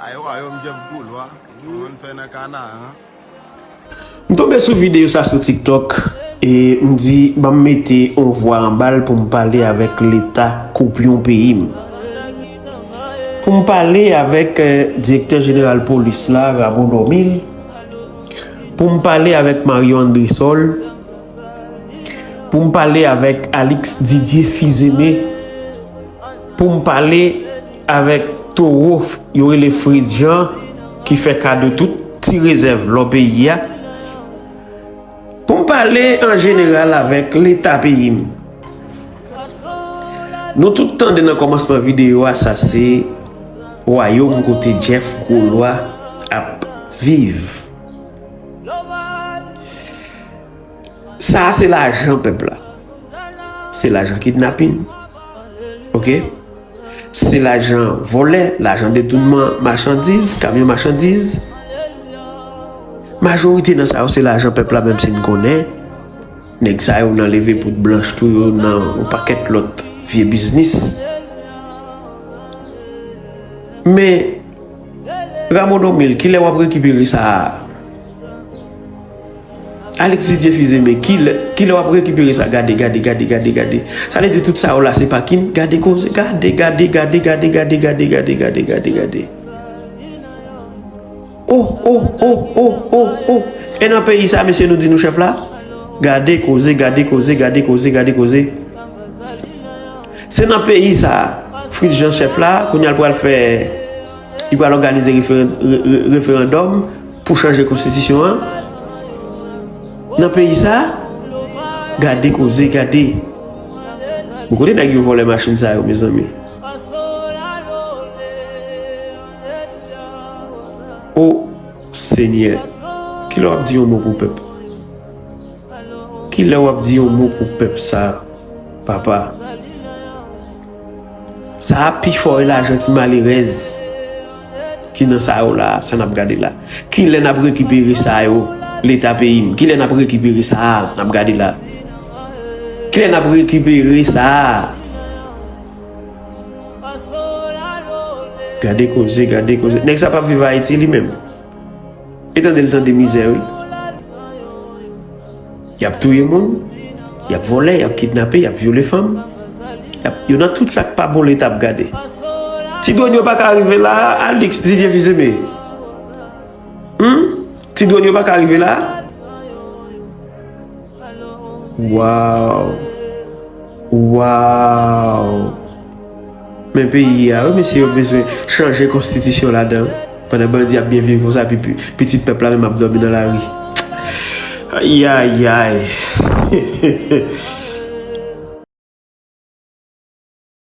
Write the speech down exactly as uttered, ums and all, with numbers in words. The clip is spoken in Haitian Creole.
Ay, wa yo, m Jeff Goulois, mwen fè nan Kanaran. M tonbe sou videyo sa sou TikTok e m di, ban m mete yon vwa anba l pou m pale avèk leta koupyon peyi m. Pou m pale avèk, eh, direktè jeneral polis la, Rameau Normil. Pou m pale avèk Mario Andrésol. Pou m pale avèk Alix Didier Fils-Aimé. Pou m pale avèk towo yo rele Fritz Jean ki fè kado tout ti rezèv lò peyi a. Pou m pale an jeneral avèk leta peyi m. Nou tout tande nan kòmansman videyo a, sa se wayòm kote Jeff Goulois ap viv. Sa a se lajan pèp la. Se lajan kidnapin. Oke? Se lajan vòlè, lajan detounman machandiz, kamyon machandiz. Majorite nan sa yo se lajan pèp la, menm si n konnen nèg sa yo nan leve poud blanch tou, yo nan yon pakèt lòt vye biznis. Men, Rameau Normil, kilè w ap rekipere sa a? Alix Didier Fils-Aimé, kilè, kilè w ap rekipere sa? Gade, gade, gade, gade, gade. Sa vle di tout sa yo la se pa kin. Gade koze, gade, gade, gade. Oh, oh, oh, oh, oh, oh. E nan peyi sa, mesye, nou di nou chèf la? Gade koze, gade koze, gade koze, gade koze. Se nan peyi sa, Fritz Jean chèf la, kounye a l pral fè, li pral òganize referen-, re-, re-, referandòm pou chanje konstitisyon an. Nan peyi sa, gade koze, gade. Bon, kote nèg yo vòlè machin sa yo, mezanmi? O Senyè, kilè w ap di yon mo pou pèp? Kilè w ap di yon mo pou pèp sa, papa? Sa a pi fò e lajan ti malerèz ki nan sa yo la, sa n ap gade la. Kilè n ap rekipere sa yo, leta peyi m? Kilè n ap rekipere sa a, n ap gade la? Kilè n ap rekipere sa a? Gade koze, gade koze. Nèg sa p ap viv Ayiti li menm. E tande l tande mizè, wi. Y ap touye moun, y ap vòlè, y ap kidnape, y ap vyole fanm. Y ap, yo nan tout sa k pa bon, leta ap gade. Ti dwòn yo pa ka rive la, Alix Didier Fils-Aimé. Hum? Ti dwòn yo pa ka rive la? Waw. Waw. Men peyi a, wi, mesye, yo bezwen chanje konstitisyon ladan. Pandan bandi ap byen viv konsa, pi, pi, pitit pèp la menm ap dòmi nan lari. Ayayay.